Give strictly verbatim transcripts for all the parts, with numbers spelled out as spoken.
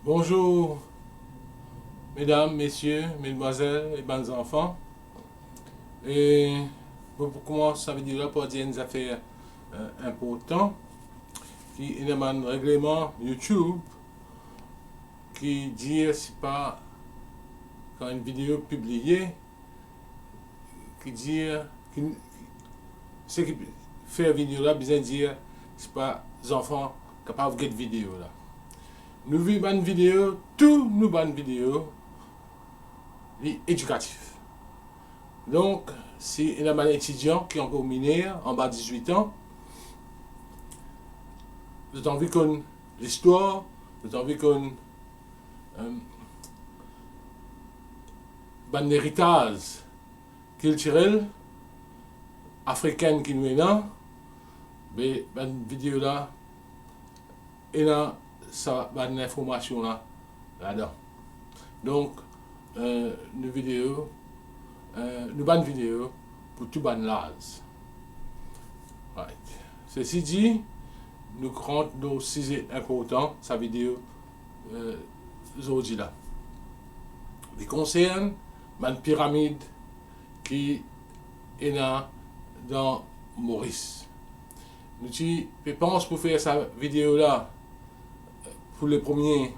Bonzour, medam, mesie, medmwazel e bann zanfan. E pou, pou koumans sa video la, pou dir enn zafer, eh, inportan, ki ena bann regleman YouTube ki dir, sipa, kan enn video pibliye, ki dir, ki, seki fer video la bizin dir, sipa, zanfan kapav get video la. Nou vi bann video, tou nou bann video, li edikatif. Donk, si ena bann etidian ki ankor miner, anba dizwit an, zot anvi konn listwar, zot anvi konn, eh, bann leritaz kiltirel afrikin ki nou ena, be bann video la ena sa bann linformasion la ladan. Donk, eh, nou video, eh, nou bann video pou tou bann laz. Right. Sesi di, nou rant dan size inportan sa video, eh, zordi la. Li konsern bann piramid ki ena dan Moris. Nou ti pe pans pou fer sa video la pou le premie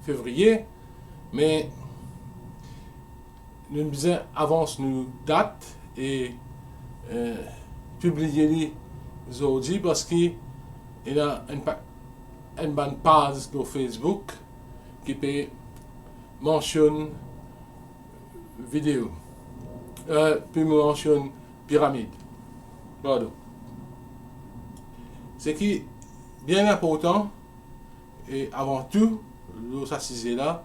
fevriye, me nou bizin avans nou dat e, eh, pibliye li zordi, parski ena enn pa-, enn bann paz lor Facebook ki pe mansionn video. Eh, pe mansionn piramid. Pardon. Seki bien inportan, e avan tou, lor sa size la,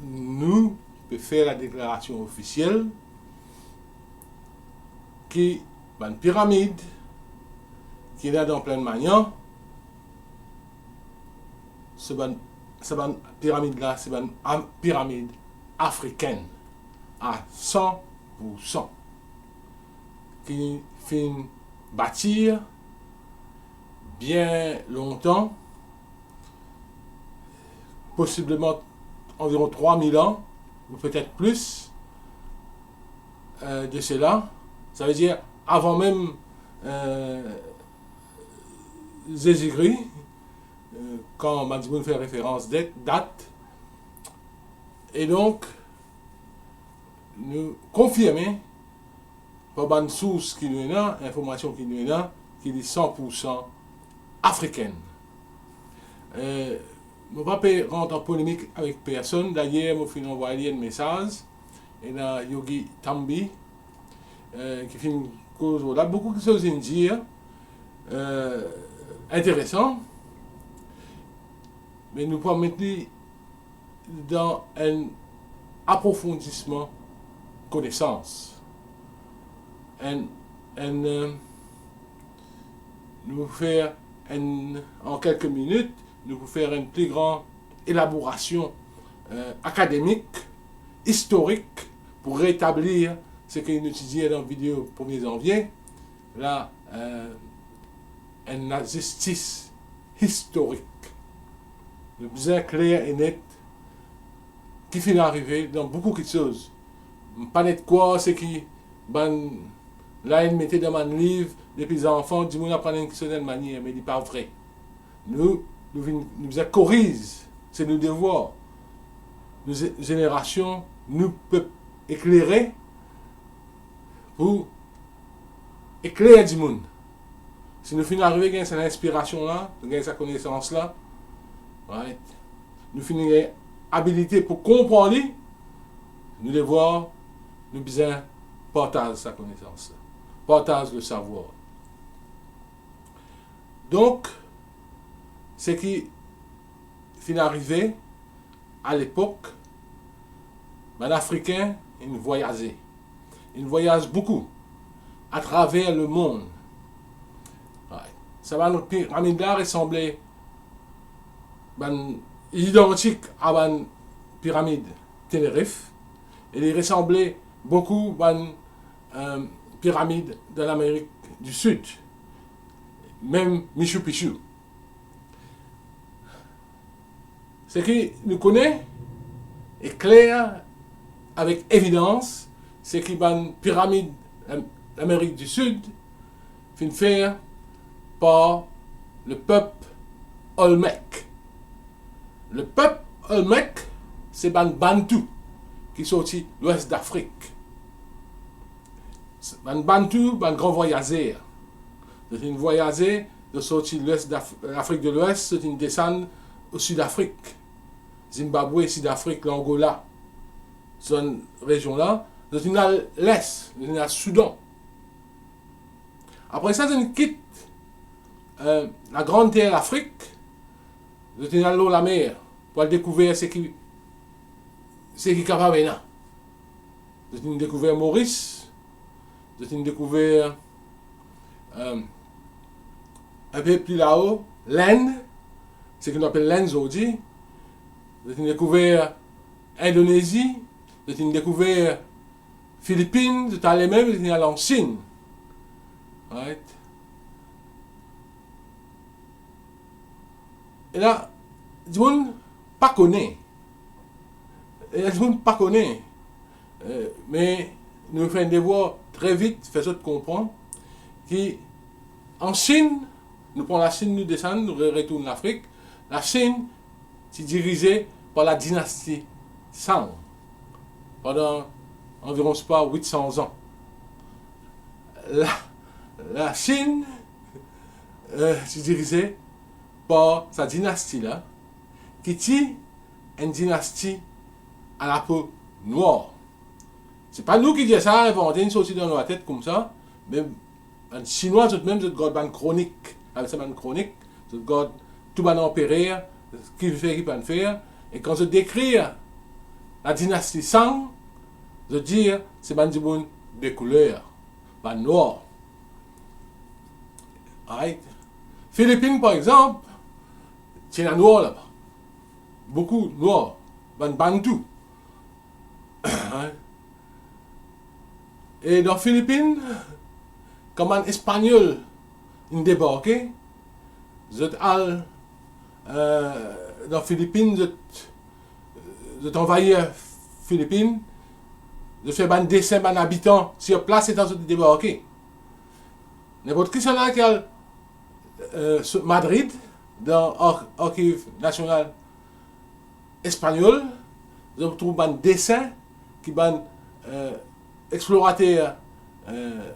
nou pe fer ladeklarasion ofisiel ki bann piramid ki ena dan Plinn Manian, se bann, se bann piramid la, se bann am-, piramid afrikin a san pou san, ki finn batir bien lontan, posibleman anviron trwa mil an, ou petet plis, eh, de sela. Savedir, avan mem, eh, Zezi Kri, eh, kan bann dimoun fer referans det-, dat. E donk, nou konfirme par bann sours ki nou ena, informasion ki nou ena, ki li san pou san afrikin. Eh, mo pa pe rant an polemik avek personn, dayer mo finn anvway li enn mesaz, ena Yogi Tambi, eh, ki finn koz lor la, boukou kiksoz inn dir, eh, interesan, me nou pou met li dan enn aprofondisman konesans. Enn, enn, eh, nou pou fer enn, an kelke minit, nou pou fer enn pli gran elaborasion, eh, akademik, istorik, pou retablir seki nou ti dir dan video premie zanvie, la, eh, enn lazistis istorik. Nou bizin kler e net ki finn arive dan boukou kiksoz. Mo pa net krwar seki bann la inn mete dan bann liv depi zanfan, dimoun aprann enn kiksoz enn manier, me li pa vre. Nou, nou vinn, nou bizin koriz, se nou devwar. Nou ze-, zenerasion, nou pep eklere, pou ekler dimoun. Si nou finn arive gagn sa linspirasion la, nou gagn sa konesans la, right? Nou finn gagn abilite pou konpran li, nou devwar, nou bizin partaz sa konesans la. Partaz le savwar. Donk, seki finn arive, a lepok, bann Afrikin inn vwayaze. Inn vwayaz boukou atraver lemond. Right. Sa bann piramid la resanble bann, idantik a bann piramid Tenerife, e li resanble boukou bann, eh, piramid dan Lamerik di Sid, mem Machu Picchu. Seki nou kone, e kler avek evidans, seki bann piramid Lam-, Lamerik di Sid finn fer par lepep Olmek. Lepep Olmek, se bann Bantou ki sorti lwes Lafrik. Bann Bantou, bann gran vwayazer. Zot inn vwayaze, zot sorti lwes Laf-, Lafrik de Lwes, zot inn desann o Sid Afrik, Zimbabwe, Sid Afrik, Langola, zot rezion la, zot inn al les, zot inn al Soudan. Apre sa, zot inn kit, eh, lagran ter Lafrik, zot inn al lor lamer pou al dekouver seki, seki kapav ena. Zot inn dekouver Moris, zot inn dekouver, eh, inpe pli lao, Lenn, seki nou apel Lenn zordi, zot inn dekouver Indonezi, zot inn dekouver Filipin, zot ale mem, zot inn al an Sin. Right? E la, dimoun pa kone. E la, dimoun pa kone. Eh, me nou fer enn devwar tre vit, fer zot konpran ki an Sin, nou pran Lasin, nou desann, nou re-, retourn Lafrik. Lasin ti dirize par ladinasti Shang pandan anviron, sepa, wit san zan. La, Lasin, eh, ti dirize par sa dinasti la, ki ti enn dinasti a lapo nwar. Se pa nou ki dir sa, invante, inn sorti dan nou latet koumsa, me bann Sinwa zot mem, zot gard bann kronik, apel sa bann kronik, zot gard tou bann anperer, ki finn fer, ki pa'nn fer, e kan zot dekrir ladinasti Shang, zot dir se bann dimoun de kouler, bann nwar. Right? Filipin, par exanp, ti ena nwar laba. Boukou nwar, bann Bantou. E dan Filipin, kan bann Espanyol inn debarke, zot al, eh, dan Filipin, zot, zot anvayir Filipin, zot fer bann desen bann abitan sir plas letan zot debarke. Ninport kisannla ki al, eh, so-, Madrid, dan ar-, Arkiv Nasional Espanyol, zot trouv bann desen ki bann, eh, explorater, eh,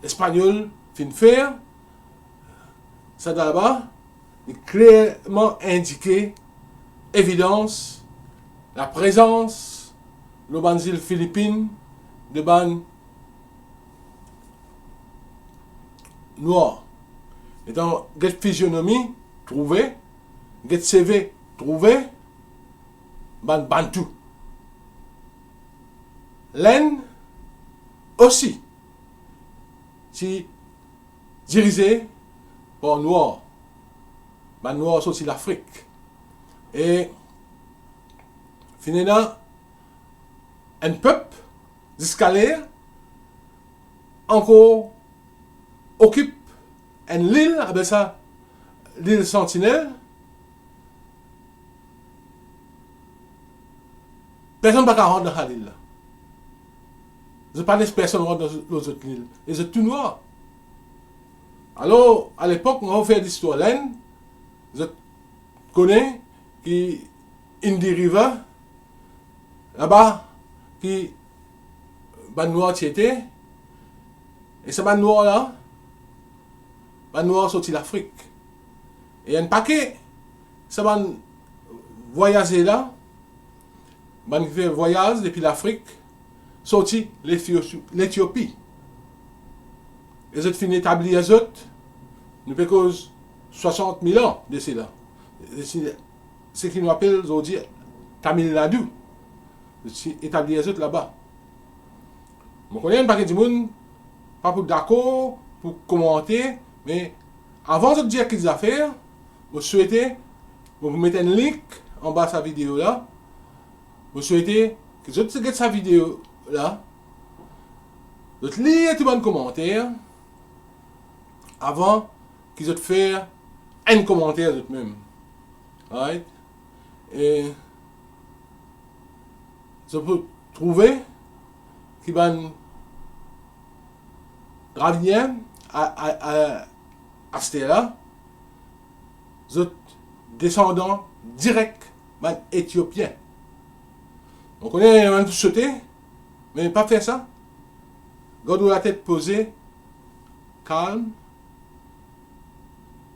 espanyol finn fer. Sa laba, li klerman indike evidans laprezans lor bann zil Filipin de bann nwar. Letan get fizionomi trouve, get seve trouve, bann Bantou. Lenn osi ti dirize par nwar. Bann nwar sorti Lafrik. E finn ena enn pep ziska ler ankor okip enn lil, apel sa lil Santinel. Personn pa kav rant dan sa lil la. Zot pa les personn rant dan zot, lor zot lil. E zot tou nwar. Alor, alepok, kan nou fer listwar Lenn, zot kone ki Indus River, laba ki bann nwar ti ete, e sa bann nwar la, bann nwar sorti Lafrik. E enn pake sa bann vwayazer la, bann ki fer vwayaz depi Lafrik, sorti Lefio-, Letiopi. E zot finn etablir zot, nou pe koz swasant mil an de sela. Se, seki nou apel zordi Tamil Nadu. Zot ti etablir zot laba. Mo kone enn pake dimoun pa pou dakor, pou komante, me avan zot dir kit zafer, mo swete, mo pou met enn link anba sa video la. Mo swete ki zot get sa video la, zot lir tou bann komanter avan ki zot fer enn komanter zot mem. Right? E zot pou trouve ki bann Dravidien a, a, a, aster la, zot desandan direk bann Etiopien. Mo kone bann pou sote, me pa fer sa. Gard ou latet poze, kalm,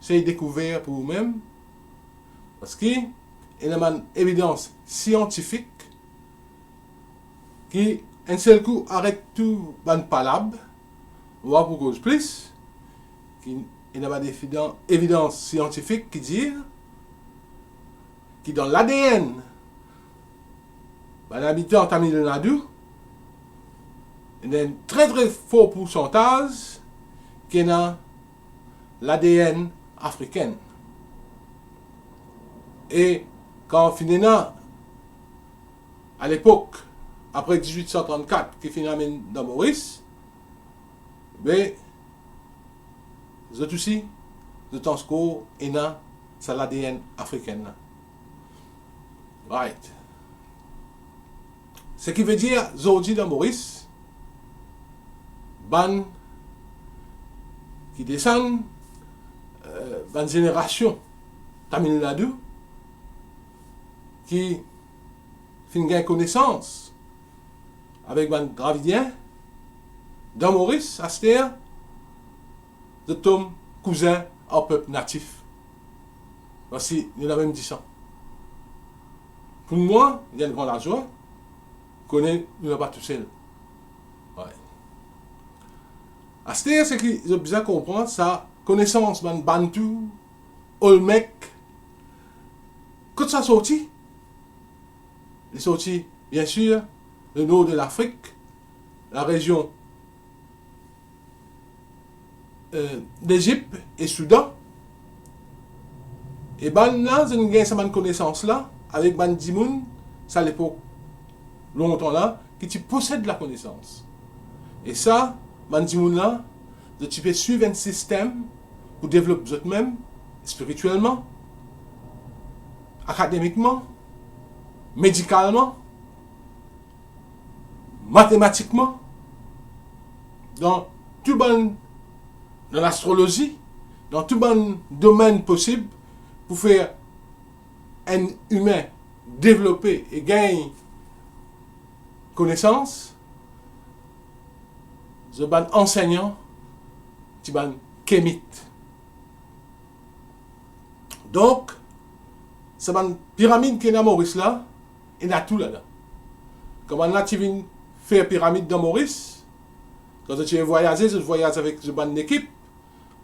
sey dekouver par oumem, parski ena bann evidans siantifik ki enn sel kou aret tou bann palab, nou pa pou koz plis, ki ena bann evidan-, evidans siantifik ki dir ki dan l'A D N bann abitan Tamil Nadu, ena enn tre, tre for poursantaz ki ena l'A D N afrikenn. E kan finn ena, alepok, apre diz-wit san trannkat, ki finn amenn dan Moris, be, zot osi, zot ankor ena sa l'A D N afrikenn la. Right. Seki vedir, zordi dan Moris, bann ki desann, eh, bann zenerasion Tamil Nadu, ki finn gagn konesans avek bann Dravidien, dan Moris, aster, zot tom kouzin ar pep natif. Parski nou ena mem disan. Pou mwa, li enn gran lazwa, kone nou napa tousel. Wi. Aster, seki zot bizin konpran, sa konesans bann Bantou, Olmek, kot sa sorti? Li sorti, bien sir, le nor de Lafrik, la rezion, eh, Lezip e Soudan. E bann la, zot inn gagn sa bann konesans la avek bann dimoun, sa lepok lontan la, ki ti posed lakonesans. E sa, bann dimoun la, zot ti pe swiv enn sistem pou devlop zot mem, spiritielman, akademikman, medikalman, matematikman, dan tou bann, dan lastrolozi, dan tou bann domenn posib pou fer enn imin devlope e gagn konesans, zot bann ansegnan ti bann Kemit. Donk, sa bann piramid ki ena Moris la, ena tou ladan. Kan bann la ti vinn fer piramid dan Moris, kan zot ti vwayaze, zot vwayaz avek zot bann lekip,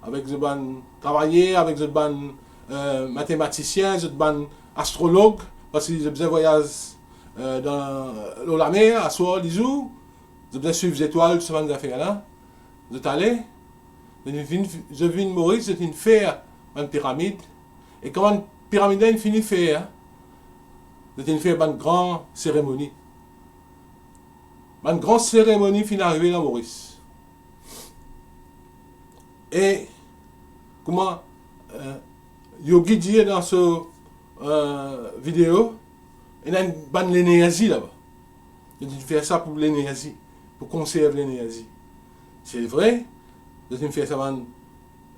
avek zot bann travayer, avek zot bann, eh, matematisien, zot bann astrolog, parski zot bizin vwayaz, eh, dan, lor lamer, aswar, lizour, zot bizin swiv zetwal, tou sa bann zafer la. Zot ale, zot vinn, zot vinn Moris, zot vinn fer bann piramid. E kan bann piramid la inn fini fer, zot inn fer bann gran seremoni. Bann gran seremoni finn arive dan Moris. E kouma, eh, Yogi dir dan so, eh, video, ena enn bann lenerzi laba. Zot inn fer sa pou lenerzi, pou konserv lenerzi. Se vre, zot inn fer sa bann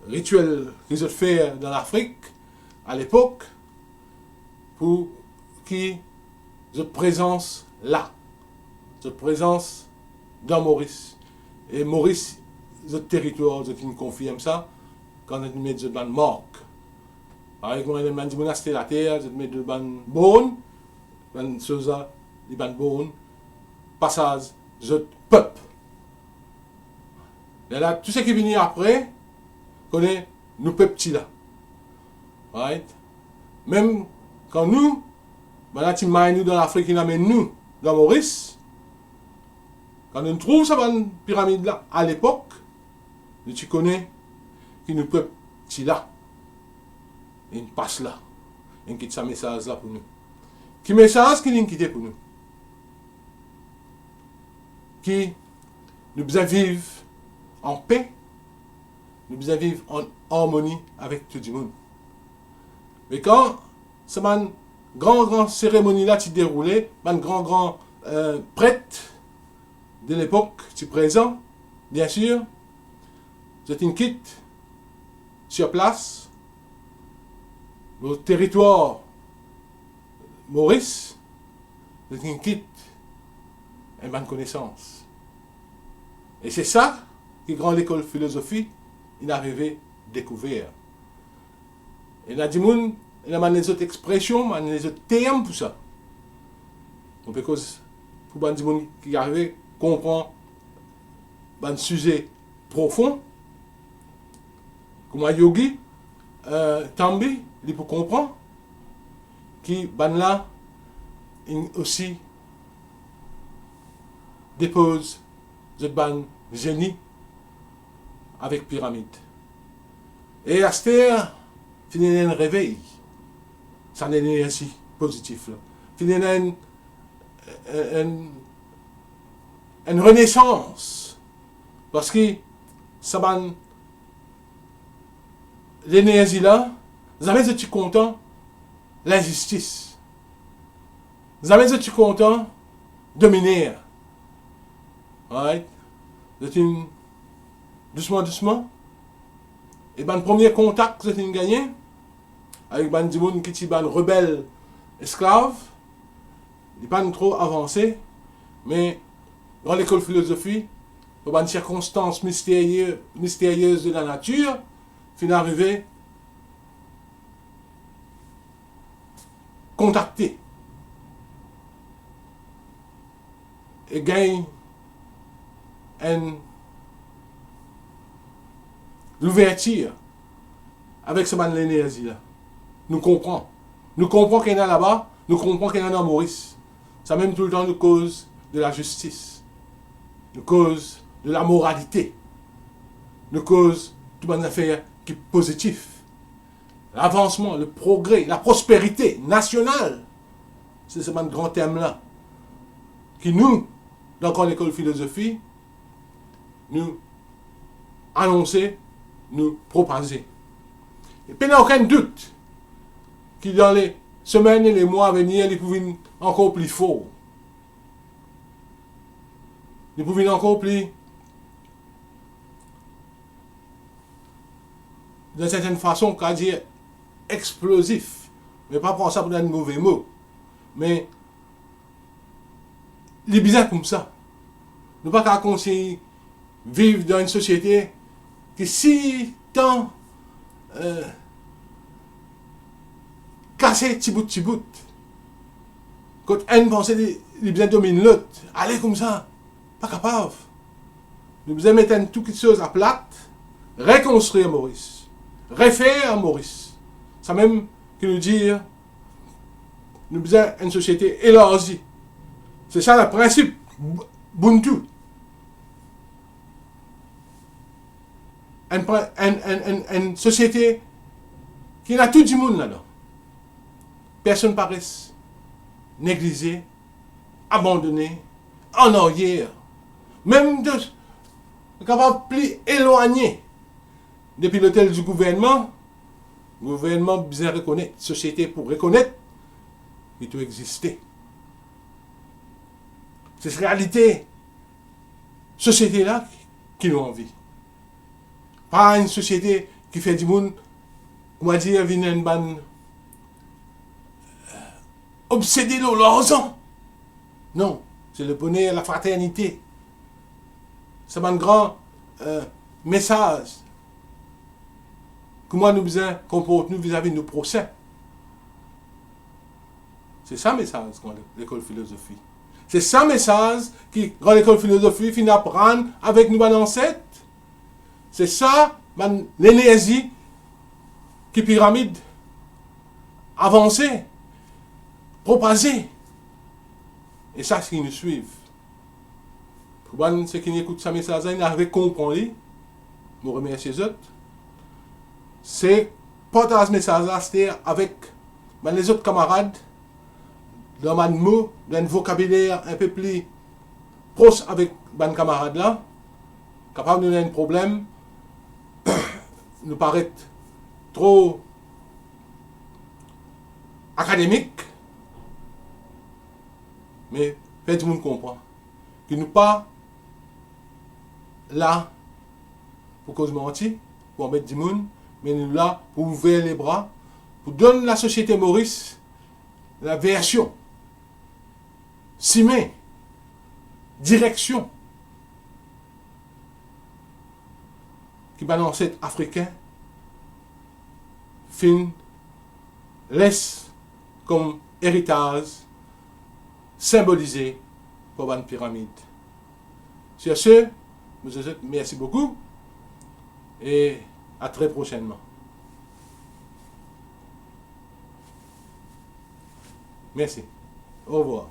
ritiel ki zot fer dan Lafrik alepok, pou ki zot prezans la, zot prezans dan Moris. E Moris, zot teritwar, zot inn konfirm sa, kan zot inn met zot bann mark. Parey kouma bann dimoun aste later, zot met zot bann born, bann soza, li bann born, pasaz zot pep. Lerla, tou seki vini apre, kone nou pep ti la. Right? Mem kan nou, bann la ti may nou dan Lafrik, inn amenn nou dan Moris, kan nou trouv sa bann piramid la alepok, nou ti kone ki nou pep ti la, inn pas la, inn kit sa mesaz la pou nou. Ki mesaz ki linn kite pou nou? Ki nou bizin viv an pe, nou bizin viv an armoni avek tou dimoun. Me kan sa bann gran, gran seremoni la ti deroule, bann gran, gran, eh, pret de lepok ti prezan, biensir, zot inn kit sir plas, lor teritwar Moris, zot inn kit enn bann konesans. E se sa ki Gran Lekol Filozofi inn arive dekouver. Ena dimoun, ena bann lezot expresion, bann lezot term pou sa. Nou pe koz pou bann dimoun ki arive konpran bann size profon, kouma Yogi, eh, Tambi, li pou konpran ki bannla inn osi depoz zot bann zeni avek piramid. E aster, finn ena enn revey, sa lenerzi pozitif la. Finn ena enn, enn, enn renesans. Parski sa bann lenerzi la, zame zot ti kontan linzistis. Zame zot ti kontan dominer. Right? Zot inn dousman, dousman. E bann premie kontak zot inn gagne avek bann dimoun ki ti bann rebel esklav, li pa'nn tro avanse, me Gran Lekol Filozofi, par bann sirkonstans misterye-, mystérieuse de la nature, finn arive kontakte e gagn enn louvertir avek sa bann lenerzi la. Nou konpran. Nou konpran ki ena laba, nou konpran ki ena dan Moris. Samem toultan nou koz de lazistis. Nou koz de lamoralite. Nou koz tou bann zafer ki pozitif. Lavansman, le progrès, la prospérité nationale. Se, se bann gran term la ki nou, dan Gran Lekol Filozofi, nou anonse, nou propaze. E pena okenn dout ki dan le semenn e le mwa avenir, li pou vinn ankor pli for. Li pou vinn ankor pli, dan sertenn fason, ka dir explozif. Me pa pran sa pou enn move mo. Me li bizin koumsa. Nou pa kav kontign viv dan enn sosiete ki sitan, eh, kase tibout tibout. Kot enn panse li, li bizin dominn lot. Ale koumsa. Pa kapav. Nou bizin met enn tou kiksoz aplat, rekonstrir Moris, refer Moris. Samem ki nou dir, nou bizin enn sosiete elarzi. Se sa le prinsip Ubuntu. Enn pri-, enn, enn, enn, enn sosiete ki ena tou dimoun ladan. Personn pa res neglize, abandone, an aryer. Mem de, kapav pli elwagne depi lotel di gouvernman, gouvernman bizin rekonet, sosiete pou rekonet ki to existe. Se realite sosiete la ki nou anvi. Pa enn sosiete ki fer dimoun, kouma dir, vinn enn bann, eh, obsede lor larzan. Non, se le boner, la fraternite. Sa bann gran, eh, mesaz. Kouma nou bizin konport nou vizavi nou prosin. Se sa mesaz Gran Lekol Filozofi. Se sa mesaz ki Gran Lekol Filozofi finn aprann avek nou bann anset. Se sa bann lenerzi ki piramid avanse, propaze. E sa ki nou swiv. Pou bann seki inn ekout sa mesaz la, inn arive konpran li, mo remersie zot. Se partaz mesaz la aster avek bann lezot kamarad, dan bann mo, dan enn vokabiler inpe pli pros avek bann kamarad la. Kapav nou ena enn problem, nou paret tro akademik, Me fer dimoun konpran ki nou pa la pou koz manti, pou anbet dimoun, me nou la pou ouver lebra, pou donn lasosiete Moris laversion, sime, direksion ki bann anset afrikin finn les kom eritaz sinbolize par bann piramid. Sur ce, mo dir zot mersi boukou e a tre prosennman. Mersi. Orevwar.